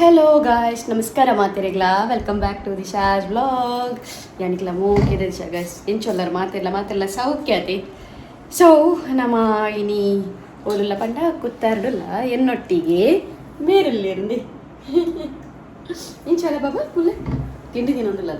Hello guys, ನಮಸ್ಕಾರ ಮಾತೆರೆಗ್ಲಾ. Welcome back to Disha's vlog. ಯಾನಿಕ್ಲ ಮೋಕೆ ದಿಶಾ ಗಾಯ್ಸ್. ಎಂಚೊಲ್ಲರ್ ಮಾತೆರ್ಲ? ಮಾತೆರ್ಲ ಸೌಖ್ಯತೆ. ಸೊ ನಮ್ಮ ಇನಿ ಓಲುಲ್ಲ ಪಂಡ ಕುತ್ತಾರ್ಡುಲ್ಲ ಎನ್ನೊಟ್ಟಿಗೆ ಮೇರುಲ್ಲೇರುಂದೆ. ಇಂಚಲ ಬಾಬಾ ಕುಲ್ಲೆ ತಿಂಡಿ ತಿನ್ನೊಂದಿಲ್ಲ,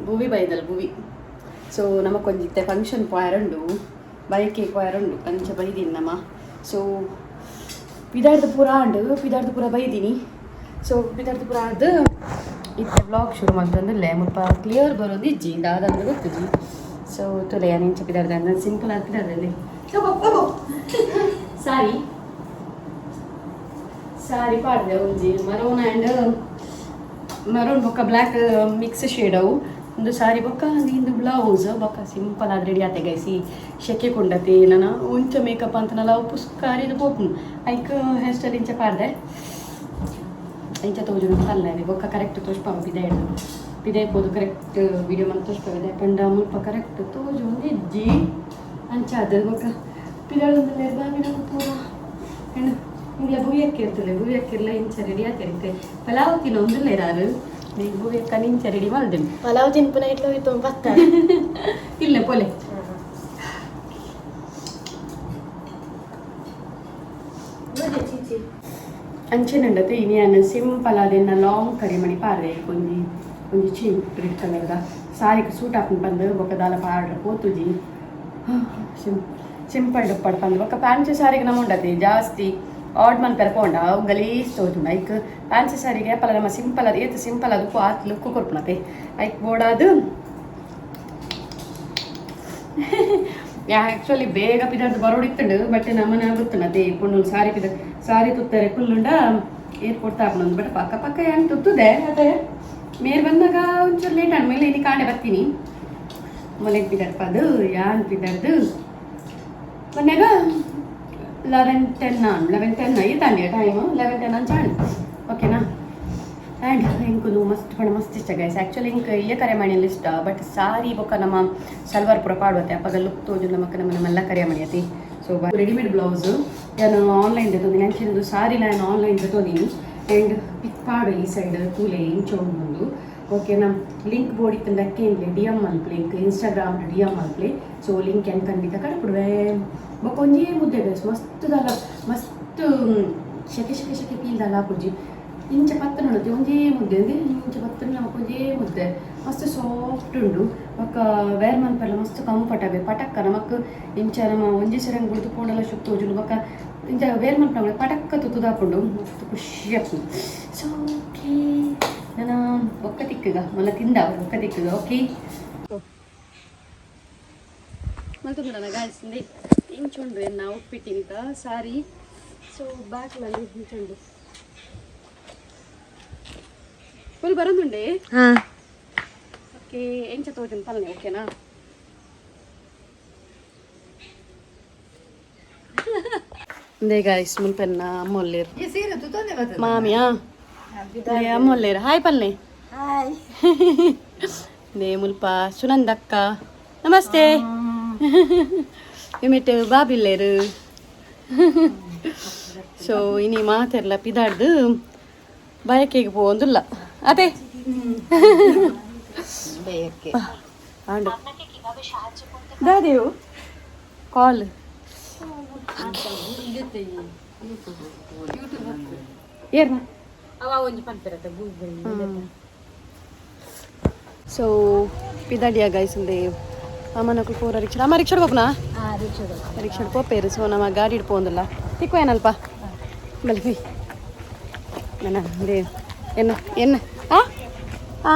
ಭುವಿ ಬೈದಲ್ ಭುವಿ. ಸೊ ನಮಕೊಂಜಿತ್ತೆ ಫಂಕ್ಷನ್ ಪೋಯರುಂಡು, ಬೈಕೆ ಪೋಯರುಂಡು, ಅಂಚ ಬೈದೀನಿ ನಮ್ಮ. ಸೊ ಪಿದಾಡ್ದು ಪೂರ ಆಂಡು, ಪಿದಾಡ್ದು ಪೂರ ಬೈದೀನಿ. ಸೊ ಪಿದಾಡ್ದು ಪೂರ ಆದ್ ಇತ್ತೆ ವ್ಲಾಗ್ ಶುರು ಮಲ್ತೊಂದುಲ್ಲೆ. ಮುಲ್ಪ ಕ್ಲಿಯರ್ ಬರೋದು ಇಜ್ಜಿ, ದಾದಂದು ಗೊತ್ತುಜಿ. ಸೊ ತುಲೆ ಇಂಚ ಪಿದಾಡ್ದ, ಸಿಂಪಲ್ ಆದ್ ಪಿದಾಡ್ದೆ. ಸಾರಿ ಸಾರಿ ಪಾಡ್ದೆ, ಒಂಜಿ ಮರೂನ್ ಆ್ಯಂಡ್ ಮರೂನ್ ಬೊಕ್ಕ ಬ್ಲ್ಯಾಕ್ ಮಿಕ್ಸ್ ಶೇಡ್ ಅವು. ಒಂದು ಸಾರಿ ಬೊಕ್ಕ ಇಂದು ಬ್ಲೌಸ್ ಬೊಕ್ಕ ಸಿಂಪಲ್ ಆದ್ ರೆಡಿ ಆತೆ ಗೈಸಿ. ಶೆಕೆ ಕೊಂಡತಿ ನನ್ನ ಒಂಚ ಮೇಕಪ್ ಅಂತನಲ್ಲ, ಅವು ಪುಸ್ಕಾರಿದ ಪೋಪುಂಡು. ಐಕ್ ಹೇರ್ ಸ್ಟೈಲ್ ಇಂಚ ಪಾಡ್ದೆ. ಇಂಚ ತೋಜುನು ಪಲ್ಲೆ ಬೊಕ್ಕ ಕರೆಕ್ಟ್ ತೋಜ್ಪಾವ. ಪಿದೆ ಹಿಡ್ದು ಪಿದೆ ಪೋದು ಕರೆಕ್ಟ್ ವಿಡಿಯೋ ಮಂತ್ ತೋಜ್ಪಾವಿದೆ ಪಂಡ ಮುಲ್ಪ ಕರೆಕ್ಟ್ ತೋಜು ಒಂದು ಇಜ್ಜಿ. ಅಂಚ ಅದು ಬೊಕ್ಕ ಪಿದಾಳೊಂದು ಬಾವಿನ ಪೂರ ಹೆಣ್ಣು ಇಂಗ್ಲ ಭೂಯಕ್ಕೆ ಇರ್ತದೆ. ಭೂಯಕ್ಕಿರ್ಲ ಇಂಚ ರೆಡಿ ಆತಿರುತ್ತೆ. ಪಲಾವ್ ತಿನ್ನೊಂದಿಲ್ಲ ಇರಾರು ನೀವು. ಭೂಯಕ್ಕ ನಿಂಚ ರೆಡಿ ಮಲ್ದಿನಿ. ಪಲಾವ್ ತಿನ್ಪುನ ಇಟ್ಲ ಹೋಯ್ತು ಬತ್ತ. ಇಲ್ಲ ಪೊಲೆ. ಅಂಚೆನಂಡತೆ ಇನಿ ಸಿಂಪಲ್ ಆದೆನ್ನ ಲಾಂಗ್ ಕರಿಮಣಿ ಪಾರ್ದೆ. ಒಂಜಿ ಒಂಜಿ ಚೀನ್ ರೆಡ್ ಕಲರ್ದ ಸಾರಿಗೆ ಸೂಟ್ ಹಾಕೊಂಡು ಬಂದು ಬೊಕ್ಕ ದಾಲ ಪಾಡ್ರ ಪೋತುಜಿ. ಸಿಂಪಲ್ ಡುಪ್ಪಡ್ ಪಂದು ಬೊಕ್ಕ ಫ್ಯಾನ್ಸಿ ಸಾರಿಗೆ ನಮ್ಮ ಉಂಡತಿ ಜಾಸ್ತಿ ಆರ್ಡ್ ಮನ್ಪೆರ ಪೋಂಡ ಅವು ಗಲೀಜ್ ತೋಜುಂಡು. ಐಕ್ ಫ್ಯಾನ್ಸಿ ಸಾರಿಗೆ ಪಲ ನಮ್ಮ ಸಿಂಪಲ್ ಅದು ಏತ್ ಸಿಂಪಲ್ ಅದು ಆತ್ ಲುಕ್ ಕೊರ್ಪುನತೆ. ಐಕ್ ಬೋಡಾದು ಆ್ಯಕ್ಚುಲಿ ಬೇಗ ಪಿದಾರ್ದು ಬರೋಡಿತ್ತುಂಡು, ಬಟ್ ನಮ್ಮನೆ ಗೊತ್ತುಂಡು ಪೊಣ್ಣು ಸಾರಿ ಪಿದ ಸಾರಿ ತುತ್ತಾರೆ ಕುಲ್ಲುಂಡ ಏರ್ಪೋರ್ಟ್ ತಾಪನೊಂದು. ಬಟ್ ಪಕ್ಕ ಪಕ್ಕ ಏನು ತುತ್ತುದೆ ಅದೇ. ಮೇರ್ ಬಂದಾಗ ಒಂಚೂರು ಲೇಟ್ ಆದ್ಮೇಲೆ ಇಲ್ಲಿ ಕಾಣೆ ಬರ್ತೀನಿ. ಮೊಲೆಗ್ ಪಿದಾರ್ಪದು ಯಾನ್ ಪಿದಾರ್ದು ಬಂದಾಗ 11:10, 11:10 ಐತಾಂಡಿ ಟೈಮ್, 11:10 ಅಂಚಾಣ್, ಓಕೆನಾ? ಆ್ಯಂಡ್ ಇಂಕುಲು ಮಸ್ತ್ ಪಂಡ ಮಸ್ತ್ ಇಷ್ಟ ಗೈಸ್. ಆ್ಯಕ್ಚುಲಿ ಇಂಕ್ ಇಯ್ಯ ಕರೆ ಮಣಿಯಲ್ಲಿ ಇಷ್ಟ, ಬಟ್ ಸಾರಿ ಬೊಕ್ಕ ನಮ್ಮ ಸಲ್ವಾರ್ ಪೂರ ಪಾಡುವತ್ತೆ ಅಪ್ಪಗ ಲುಕ್ ತೋಜು. ನಮಕ್ಕ ನಮ್ಮ ನಮ್ಮೆಲ್ಲ ಕರಿಯ ಮಣಿಯತಿ. ಸೊ ರೆಡಿಮೇಡ್ ಬ್ಲೌಸ್ ನಾನು ಆನ್ಲೈನ್ ತಗೊಂಡಿನಿ. ಅಂಚಿನದು ಸಾರಿ ನಾನು ಆನ್ಲೈನ್ ತಗೊಂಡಿನಿ. ಆ್ಯಂಡ್ ಪಿಕ್ ಪಾಡು ಈ ಸೈಡ್ ತೂಲೆ ಇಂಚ ಉಂಡು, ಓಕೆನಾ? ಲಿಂಕ್ ಬೋಡಿ ಇತ್ತಂಡ ಡಿ ಎಮ್ ಮಲ್ಪ್ಲೆ, ಇಂಕ್ ಇನ್ಸ್ಟಾಗ್ರಾಮ್ ಡಿ ಎಮ್ ಮಲ್ಪ್ಲೆ. ಸೊ ಲಿಂಕ್ ಏನು ಖಂಡಿತ ಕಡಪುಡುವೆ. ಬೊಕ್ಕ ಒಂಜೇ ಮುದ್ದೆ ಗೈಸ್, ಮಸ್ತ್ ದಾಲ ಮಸ್ತ್ ಶೆಕೆ ಶೆಕೆ ಶೆಕೆ ಫೀಲ್ ದಾಲ ಆಪುಜಿ. ಇಂಚ ಪತ್ತ ನೋಡುತ್ತೆ ಒಂಜೇ ಮುದ್ದೆ ಅಂದ್ರೆ ಇಂಚ ಪತ್ತ ನಮಕ್ ಒಂಜೇ ಮುದ್ದೆ ಮಸ್ತ್ ಸಾಫ್ಟ್ ಉಂಡು. ಬೊಕ್ಕ ವೇರ್ ಮನ್ಪೆಲ್ಲ ಮಸ್ತ್ ಕಂಫರ್ಟಬಲ್. ಪಟಕ್ಕ ನಮಕ್ ಇಂಚ ನಮ್ಮ ಒಂಜಿ ಸರಂಗ್ ಬುಡ್ದು ಪೋಂಡಲ ಶುಕ್ ತೋಜುಂಡು. ಬೊಕ್ಕ ಇಂಚ ವೇರ್ ಮನ್ಪುನಗ ಪಟಕ್ಕ ತುತ್ತುದಾಪುಂಡು, ಮಸ್ತ್ ಖುಷಿ ಆಪುಂಡು. ಸೊ ಓಕೆ, ನಾನು ಬೊಕ್ಕ ತಿಕ್ಕುಗ, ಮೊಲ್ಲ ತಿಂದ ಬೊಕ್ಕ ತಿಕ್ಕುಗ. Okay, ಮಲ್ತೊಂದುಂಡನ guys? ಇಂಚುಂಡು ಎನ್ನ ಉಪ್ಪಿಟ್ಟಿನಿತ ಸಾರಿ. ಸೊ ಬ್ಯಾಕ್ಲಲ್ಲಿ ಇಂಚುಂಡು. ಫುಲ್ ಬರೋದುಂಡೆ. ಓಕೆ, ಎಂಚ ತೋಜುಂಡು ಪಲ್ಲೆ, ಓಕೆನಾ? ಇಂದೇ ಗಾಯ್ಸ್, ಮುಲ್ಪೆನ್ನ ಅಮ್ಮೊಲ್ಲೇರು ಮಾಮಿಯಾ ಅಮ್ಮೊಲ್ಲೇರು. ಹಾಯ್ ಪಲ್ಲೆ. ಹಾಯ್. ನೇ ಮುಲ್ಪ ಸುನಂದಕ್ಕ, ನಮಸ್ತೆ. ಇಮಿಟ್ ಬಾಬಿಲ್ಲೇರು. ಸೊ ಇನಿ ಮಾತೆರ್ಲ ಪಿದಾಡ್ದು ಬಯಕೆಗೆ ಪೋವೊಂದುಲ್ಲ ಅದೇ. ಆಂಡು ದಾದೇವು ಕಾಲ್ ಏರ್ನ. ಅವ ಒಂಜಿ ಪನ್ಪೆರತ್ತ ಗೂಗಲ್. ಸೊ ಪಿದಾಡಿಯ ಗೈಸ್. ಉಂದೆ ಅಮ್ಮನಕುಲು ಪೂರ ರಿಕ್ಷಾ, ಅಮ್ಮ ರಿಕ್ಷಾ ಪೋಪುನಾ? ರಿಕ್ಷಾ ಪೋಪೇರು. ಸೊ ನಮ್ಮ ಗಾಡಿ ಪೋಂದಿಲ್ಲ ತಿಕ್ಕು ಏನಲ್ಪ ಬಲಿ ನನ್ನ they ಎನ್ನ ಎನ್ನ ಆ ಆ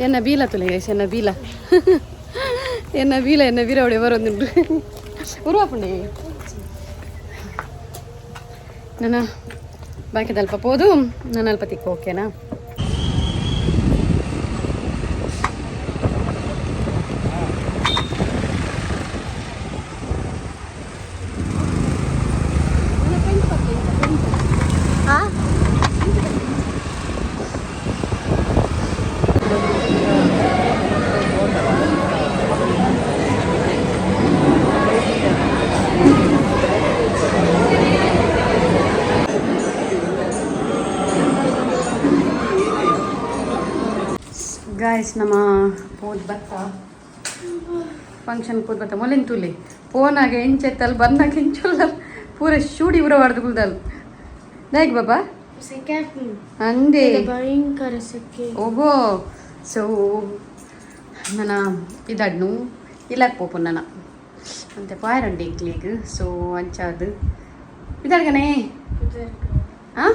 ಎನ್ನ ಬೀಲ ತುಲೆ ಗೈಸ್, ಎನ್ನ ಬೀಲ ಎನ್ನ ಬೀಲ ಎನ್ನ ಬೀರವಡೆ ಬರೋದುಂಡು ಉರುವಾಪುಂಡೆ. ನನ್ನ ಬಾಕಿದ ಅಲ್ಪ ಪೋದು ನಾನು ಅಲ್ಪ ತಿಕ್ಕು, ಓಕೆನಾ? ಗಾಯ್ಸ್ ನಮ್ಮ ಪೋದ್ ಬತ್ತ ಫಂಕ್ಷನ್ ಪೋದ್ ಬತ್ತ ಮೊಲೆನ್ ತೂಲೆ ಪೋನಾಗ ಎಂಚೆತ್ತಲ್ ಬಂದಾಗ ಎಂಚೊಲ್ಲ ಪೂರ ಶೂಡಿ ಉರ ಹೊಡೆದು ಕುಲ್ದಲ್ ದಾಯಕ್ ಬಾಬಾ ಅಂದೆ ಭಯಂಕರ ಸೆಕೆ. ಓಬೋ. ಸೊ ನನ್ನ ಇದಾಡ್ನು ಇಲ್ಲಾಕ್ ಪೋಪು ನನ್ನ ಅಂತೆ ಪಾಯರಂಡಿ ಎಂಕ್ಲೆಗ್. ಸೊ ಅಂಚಾದ್ ಇದಾಡ್ಗನೆ ಆ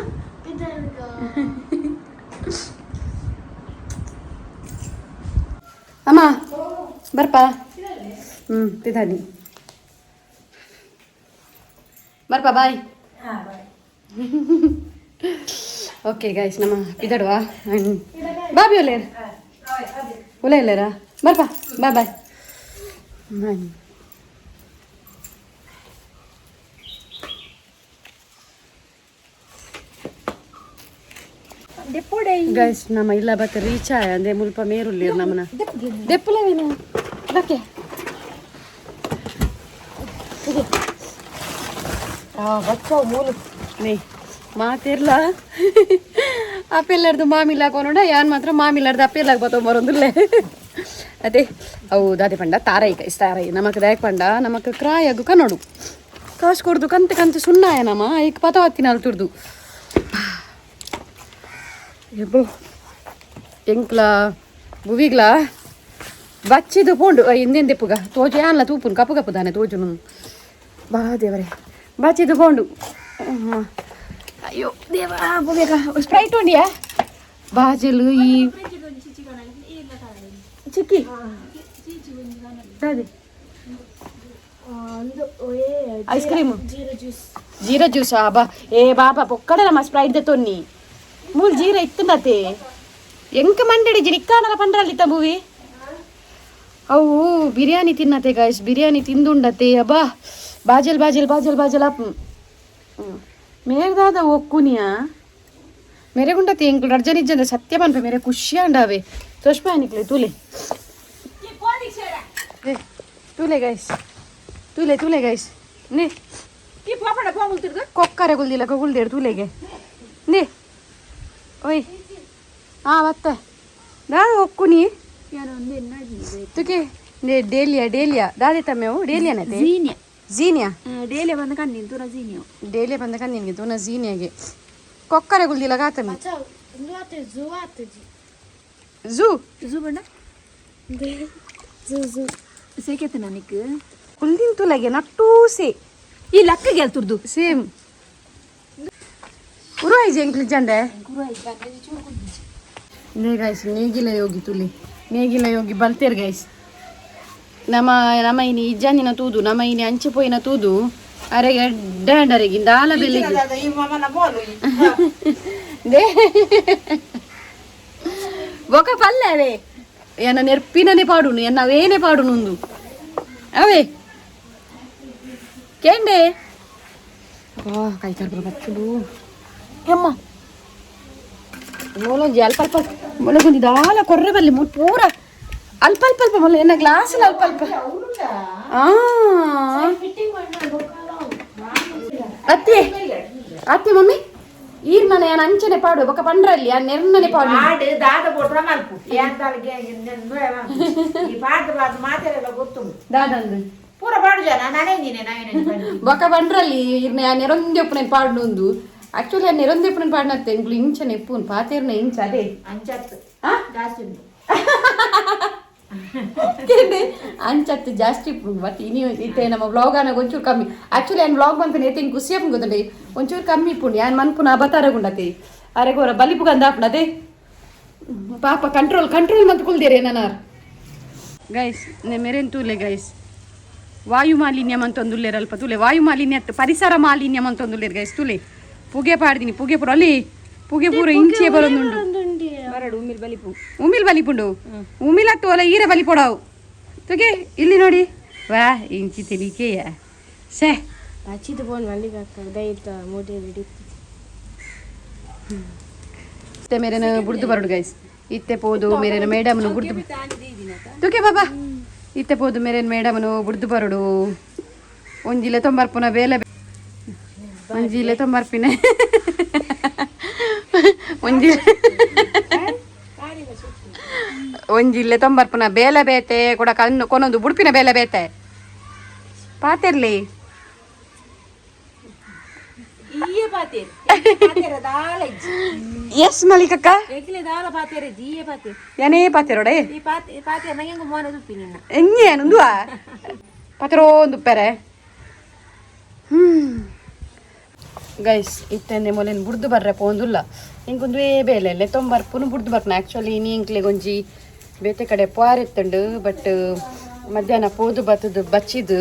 ಅಮ್ಮ ಬರ್ಪಾ. ಹ್ಞೂ ತಿದ್ದಾಡಿ ಬರ್ಪಾ, ಬಾಯ್. ಓಕೆ ಗಾಯ್ಸ್, ನಮ್ಮ ಪಿದಡುವ. ಬಾಬಿ ಒಲ್ಲೇರ್ ಒಲೆ ಇಲ್ಲೇರಾ? ಬರ್ಪಾ, ಬಾಯ್ ಬಾಯ್ ಬಾಯ್. ಗೈಸ್, ನಮ್ಮ ಇಲ್ಲ ಬತ್ತ ರೀಚ್ ಆಯ ಅಂದ್ರೆ ಮುಲ್ಪ ಮೇರುಲ್ಲಿ ನಮ್ಮನ ದೆಪ್ಪುಲವೇನು ಓಕೆ. ಬಚ್ಚಾವು ಮೂಲು ನೇ ಮಾತಿರ್ಲ ಅಪ್ಪೆಲ್ಲಾರ್ದು ಮಾಮಿಲ್ಲ ಕೊನೋಡ ಯಾನ್ ಮಾತ್ರ ಮಾಮಿಲ್ಲಾರ್ದು ಅಪ್ಪೆಲ್ಲಾಗ ಬತ್ತೋ ಬರೋದಿಲ್ಲ. ಅದೇ ಅವು ದಾದೆ ಪಂಡ ತಾರೈ ಕೈಸ್ ತಾರೈ ನಮಕ್ ದಾಯಕ್ ಪಂಡ ನಮಕ್ ಕ್ರಾಯಗು ಕನ್ನೋಡು ಕಾಸು ಕೊಡ್ದು ಕಂತೆ ಕಂತೆ ಸುಣ್ಣಾಯ ನಮ್ಮ ಐಕ್ ಪತವತ್ತಿನ ತುರ್ದು ಎಬ್ಬೋ ಎಂಕ್ಲ ಬುವಿಗ್ಲ ಬಚ್ಚಿದು ಪೋಂಡು ಹಿಂದೆಂದೆಪ್ಪುಗ ತೋಜು ಯಾನ್ಲ ತೂಪುನು ಕಪ್ಪು ಕಪ್ಪು ದಾನೆ ತೋಜುನು ಬಾ ದೇವರೇ ಬಚ್ಚಿದು ಪೋಂಡು. ಅಮ್ಮ. ಅಯ್ಯೋ ದೇವಾ, ಬುವಿಗ ಸ್ಪ್ರೈಟ್ ಉಂಡಿಯಾ ಬಾಜಲು ಈ ಚಿಕ್ಕಿ ದಾದೆ? Ice cream. Jeera juice. Jeera juice ಬಾ. ಏ ಬಾಬಾ ಪೊಕ್ಕಡೆ ನಮ್ಮ ಸ್ಪ್ರೈಟ್ ದೆ ತೊನ್ನಿ ಮೂಲ್ ಜೀರ ಇತ್ತಂದತೆ ಎಂಕ ಮಂಡಡಿ ಜಿನಿಕ್ಕಾನಲ ಪಂಡ್ರಲ್ಲಿ ಬುವಿ ಅವು ಬಿರಿಯಾನಿ ತಿನ್ನತೆ ಗಾಯ್ಸ್, ಬಿರಿಯಾನಿ ತಿಂದುಂಡತೆ. ಅಬ್ಬಾ ಬಾಜಲ್ ಬಾಜಲ್ ಬಾಜಲ್ ಬಾಜಲ್ ಅಪ್ ಮೇರ್ದಾದ ಒಕ್ಕುನಿಯಾ ಮೇರೆ ಗುಂಡತೆ ಎಂಕ್ಲು ರಡ್ಜನ್ ಇಜ್ಜಂದೆ ಸತ್ಯ ಪನ್ಪೆ ಮೇರೆ ಖುಷಿ ಅಂಡಾವೆ ತೋಷ್ಪ ನಿಕ್ಲೆ ತೂಲೆ ಏ, ತೂಲೆ ಗೈಸ್, ತೂಲೆ ತೂಲೆ ಗೈಸ್ ನೇ ಕೊಕ್ಕರೆ ಗುಲ್ದಿಲ್ಲ ಗುಲ್ದೇರು ತೂಲೆಗೆ ನೇ ಓಯ್ ಆ ಬತ್ತ ದಾದ ಒಕ್ಕುನಿ ತುಕೆ ನೇ dahlia dahlia ದಾದೆ ತಮ್ಮೆವು ಡೇಲಿಯಾನತೆ. Zinnia. Zinnia. Daily ಬಂದ ಕಣ್ಣಿನ ತೂನ ಜೀನಿಯೋ. ಡೇಲಿಯಾ ಬಂದ ಕಣ್ಣಿನ್ಗೆ ತೂನ ಜೀನಿಯಾಗೆ ಕೊಕ್ಕರೆ ಗುಲ್ದಿಲ್ಲ ಗಾತಮಿ. ಝೂ. ಝೂ ಬಣ್ಣ ಝೂ ಝೂ ಸೇಕೆತ್ತ ನನಗೆ ಕುಲ್ದಿನ್ ತುಲಗೆ ನಟ್ಟೂಸೆ. ಈ ಲಕ್ಕ ಗೆಲ್ತುರ್ದು. ಸೇಮ್ ಉರು ಐಜಿ ಎಂಕ್ಲಿ ಜಂಡೆ ನೇ ಗೈಸ್, ನೇಗಿಲ ಯೋಗಿ ತುಲಿ ನೇಗಿಲ ಯೋಗಿ ಬಲ್ತೇರ್ ಗೈಸ್. ನಮ್ಮ ನಮ್ಮ ಇನಿ ಇಜ್ಜಾನಿನ ತೂದು ನಮ್ಮ ಇನಿ ಅಂಚೆ ಪೋಯಿನ ತೂದು ಅರೆಗೆ ಎಡ್ಡೆ ಅರೆಗೆ ದಾಲ ಬೆಲೆ they ಬೊಕ ಪಲ್ಲೆ ಅವೇ ಎನ್ನ ನೆರ್ಪಿನನೆ ಪಾಡುನು ಎನ್ನ ಅವೇನೆ ಪಾಡುನು ಉಂದು ಅವೇ ಕೇಂಡೆ ಕೈ ತರ್ಬ ಬಚ್ಚುಡು ಅಮ್ಮ ಮೂಲೊಂಜಿ ಅಲ್ಪ ಅಲ್ಪ ಮೊಲಗೊಂಜಿ ದಾಲ ಕೊರ್ರೆ ಬಲ್ಲಿ ಪೂರ ಅಲ್ಪ ಅಲ್ಪ ಅಲ್ಪ ಮೊಲ ಎನ್ನ ಗ್ಲಾಸ್ ಅಲ್ಪ ಅಲ್ಪ ಆ ಅತ್ತೆ ಅತ್ತೆ ಮಮ್ಮಿ ಈರ್ನನೆ ಯಾನ್ ಅಂಚನೆ ಪಾಡು ಬೊಕ ಪಂಡ್ರಲ್ಲಿ ಆ ನೆರ್ನನೆ ಪಾಡು. ಪಾಡು ದಾದ ಪೋಟ್ರ ಮಲ್ಪು ಏಂತಾಳಿಗೆ ಈ ಪಾಡು ಪಾಡು ಮಾತೆರೆಲ್ಲ ಗೊತ್ತುಂಟು. ದಾದಂದು. ಪೂರ ಪಾಡು ಜನ ನಾನೇ ನೀನೆ ನಾವೇನೆ. ಬೊಕ ಪಂಡ್ರಲ್ಲಿ ಈರ್ನ ಆ ನೆರೊಂದೆ ಉಪ್ಪುನ ಪಾಡ್ನುಂದು. ಆಕ್ಚುಲಿ ಆ ನೆರೊಂದೆ ಉಪ್ಪುನ ಪಾಡ್ನತ್ತೆ ಎಂಕ್ಲು ಇಂಚನೆ ಎಪ್ಪುನ್ ಪಾತೇರ್ನ ಇಂಚ ಅದೇ. ಅಂಚತ್ತು. ಆ? ಜಾಸ್ತಿ ಉಂಟು. ಕೇಂಡೆ ಅಂಚತ್ತು ಜಾಸ್ತಿ ಇಪ್ಪುಂಡು. ಬಟ್ ಇನಿ ಇತ್ತೆ ನಮ್ಮ ವ್ಲಾಗ್ ಅನ್ನ ಒಂಚೂರು ಕಮ್ಮಿ. ಆಕ್ಚುಲಿ ಆನ್ ವ್ಲಾಗ್ ಮನ್ಪುನ ಏತೆ ಖುಷಿ ಆಪುಂಡು ಗೊತ್ತುಂಡೆ ಒಂಚೂರು ಕಮ್ಮಿ ಇಪ್ಪುಂಡು ಯಾನ್ ಮನ್ಪುನ ಅಬತಾರಗುಂಡತೆ ಅರೆಗೋರ ಬಲಿಪುಗಂದ ಆಪುಂಡು ಅದೇ ಪಾಪ ಕಂಟ್ರೋಲ್ ಕಂಟ್ರೋಲ್ ಮಂತ್ ಕುಲ್ದೇರೆ ನಾನಾರ್. ಗೈಸ್ ನೆ ಮೆರೆನ್ ತೂಲೆ ಗೈಸ್, ವಾಯು ಮಾಲಿನ್ಯ ಮಂತೊಂದುಲ್ಲೇರ್ ಅಲ್ಪ ತೂಲೆ. ವಾಯು ಮಾಲಿನ್ಯ ಅತ್ತು ಪರಿಸರ ಮಾಲಿನ್ಯ ಮಂತೊಂದುಲ್ಲೇರ್ ಗೈಸ್. ತೂಲೆ ಪುಗೆ ಪಾಡ್ದಿನಿ ಪುಗೆ ಪೂರ ಅಲ್ಲಿ ಪುಗೆ ಪೂರ ಇಂಚೆ ಬರೊಂದುಂಡು. ಉಮಿಲ್ ಬಲಿಪುಂಡು ಉಮಿಲ್ ಅತ್ತು ಒಲ ಈರೆ ಬಲಿ ಪೊಡಾವು ತುಗೆ ಇಲ್ಲಿ ನೋಡಿ ವಾ ಇಂಚಿ ತಿಳಿಕೆಯ ಸೆ. ಅಚ್ಚಿದ ಫೋನ್ ಮಲ್ಲಿಗೆ ದೈತ ಮೋದಿ ರೆಡಿ. ಇತ್ತೆ ಮೇರೆನ ಬುಡ್ದು ಬರೋಡು ಗೈಸ್. ಇತ್ತೆ ಪೋದು ಮೇರೆನ ಮೇಡಮ್ನು ಬುಡ್ದು ತುಕೆ ಬಾಬಾ ಇತ್ತೆ ಪೋದು ಮೇರೆನ ಮೇಡಮ್ನು ಬುಡ್ದು ಬರೋಡು ಒಂಜಿಲೆ ತೊಂಬರ್ಪುನ ಬೇಲೆ ಒಂಜಿಲೆ ತೊಂಬರ್ಪಿನ ಒಂಜಿ ಒಂಜಿ ಇಲ್ಲೇ ತೊಂಬರ್ಪುನ ಬೇಲೆ ಬೇತೆ ಕೂಡ ಕಣ್ಣು ಕೊನೊಂದು ಬುಡ್ಪಿನ ಬೇಲೆ ಬೇತೆ ಪಾತೆರ್ಲಿ. ಈಯೆ ಪಾತೇರು ಪಾತೇರ ದಾಲ ಇಜ್ಜಿ. ಎಸ್ ಮಲಿಕಕ್ಕ. ಎಕ್ಲೆ ದಾಲ ಪಾತೇರ ಇಜ್ಜಿ, ಈಯೆ ಪಾತೇರು. ಏನೇ ಪಾತೆರೋಡೆ? ಈ ಪಾತೆ ಪಾತೇರ ನಂಗೆ ಮೋನೆ ತುಪ್ಪಿ ನಿನ್ನ. ಎಂಗೇನು ಉಂದುವಾ ಪಾತೆರೋ ಒಂದು ಉಪ್ಪೆರೆ. ಗೈಸ್, ಇತ್ತಂದೆ ಮೊಲೆನ್ ಬುಡ್ದು ಬರ್ರೆ ಪೋಂದುಲ್ಲ. ಇಂಕೊಂದುವೇ ಬೇಲೆ ಅಲ್ಲೇ ತೊಂಬರ್ಪುನು ಬುಡ್ದು ಬರ್ಪುನ. ಆ್ಯಕ್ಚುಲಿ ಇನಿ ಇಂಕ್ಲೆಗ್ ಒಂಜಿ ಬೇತೆ ಕಡೆ ಪೋರೆತ್ತುಂಡು, ಬಟ್ ಮಧ್ಯಾಹ್ನ ಪೋದು ಬತ್ತದು ಬಚ್ಚಿದು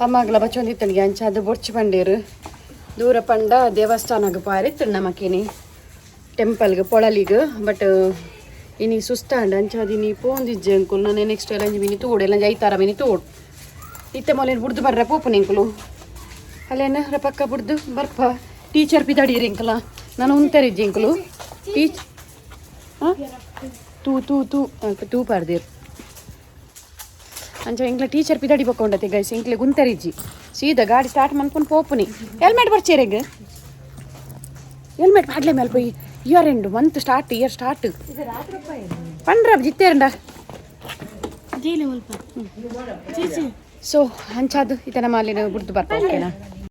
ಅಮ್ಮಗ್ಲ ಬಚ್ಚೊಂದಿತ್ತಂಡಿಗೆ ಅಂಚ ಅದು ಬೊಡ್ಚಿ ಪಂಡೇರು. ದೂರ ಪಂಡ ದೇವಸ್ಥಾನಗ್ ಪಾರಿತ್ತುಂಡು ನಮಕಿನಿ ಟೆಂಪಲ್ಗೆ ಪೊಳಲಿಗ್. ಬಟ್ ಇನಿ ಸುಸ್ತಾಂಡ್, ಅಂಚಾದ್ ಇನಿ ಪೋಂದಿಜ್ಜೆ ಅಂಕುಲು. ನಾನು ನೆಕ್ಸ್ಟ್ ಎಲ್ಲಂಜಿ ಮಿನಿ ತೋಡು, ಎಲ್ಲಂಜಿ ಐತಾರ ಮಿನಿ ತೋಡು. ಇತ್ತೆ ಮೊಲೆನ್ ಬುಡ್ದು ಬರ್ರೆ ಪೋಪುನ ಇಂಕುಲು. ಅಲ್ಲೇನ ಪಕ್ಕ ಬುಡ್ದು ಬರ್ಪ. ಟೀಚರ್ ಪಿದಾಡೀರಿ ಇಂಕಲ, ನಾನು ಉಂತರಿಜ್ಜಿ ಇಂಕುಲು. ಟೀಚ್ ಹಾಂ ತೂ ತೂ ತೂ ಅಲ್ಪ ತೂ ಪಾರ್ದಿರ್. ಅಂಚ ಎಂಕ್ಲ ಟೀಚರ್ ಪಿದಾಡಿ ಬಕ್ಕೊಂಡತೆ ಗೈಸ್. ಎಂಕ್ಲೆ ಗುಂತರಿಜ್ಜಿ, ಸೀದಾ ಗಾಡಿ ಸ್ಟಾರ್ಟ್ ಮನ್ಪುನ್ ಪೋಪುನಿ. ಹೆಲ್ಮೆಟ್ ಬರ್ಚೇರೆಗ್, ಹೆಲ್ಮೆಟ್ ಪಾಡ್ಲೆ ಮೇಲೆ ಪೋಯಿ. Year end month start, year start ಪಂಡ್ರ ಜಿತ್ತೇರಂಡ. ಜೈಲೆ ಮುಲ್ಪ. ಸೊ ಅಂಚಾದು ಇತನ ಮಾಲಿನ ಬುಡ್ದು ಬರ್ಪ, ಓಕೆನಾ?